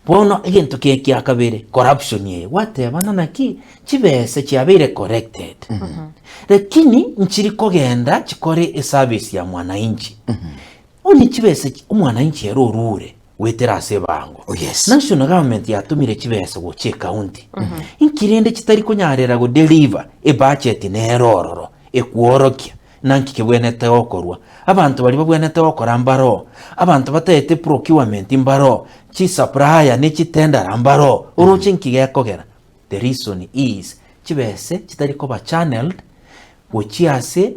Bono egento keye kia kabere, corruption eye, gwatebana naki chibese chiabeire collected, lakini nchiri kogenda chikore eservice ya mwananchi. Onye chibese chi omwananchi ere orure goetera ase ebango, Oh, yes. national government yatomire chibese gocha ecounty, inki rende chitari konyarera go deliver ebudget nere ororo ekworokia Nanki kebwenerete gokorwa? Abanto baria babwenerete gokora mbaroo, abanto bataete procurement mbaroo, chisupplier ne chitendera mbaroo, oroche nki gekogera? The reason is chibese chitari koba channeled gochia ase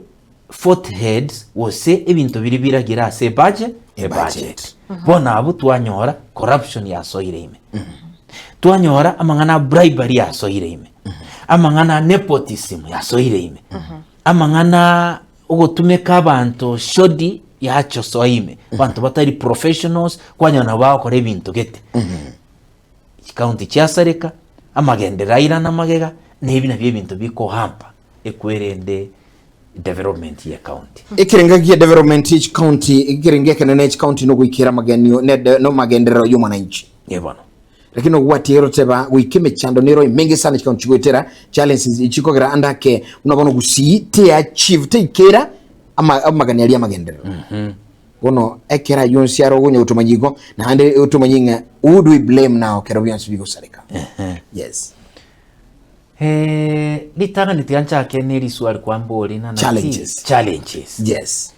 foot heads gose ebinto biria biragire ase ebudget ebudget. Bono abwo twanyora corruption yasoire ime, twanyora amang'ana a bribery yasoire ime, amang'ana a nepotism yasoire ime. Amang'ana ogotumeka abanto shoddy yachosoa ime, abanto batari professionals, kwanyora nabo bagokora ebinto gete. Chikaunti chiasareka, amagenderero airana magega, na ebi nabio ebinto bikohamper ekwerende development ye county. Ekerenga gia development ye chikaunti, ekerenga ekenene chikaunti nogoikera amagenio ne nomagenderero y'omwananchi. Ee bono. Lakini ogwatia eroteba goika emechando nero emenge sana chikaunti chigoetera challenges chikogera ande ake buna bono gusii te achieve teikera ama amagani aria amagenderero. Bono ekero ayio onsi aro ogonya gotomanya igo naende otomanye ng'a who do we blame now ekero bionsi bigosareka. Yes. Ritang'ani tiga nchake ne riswali kwambori ng'a naki Challenges. challenges. Yes.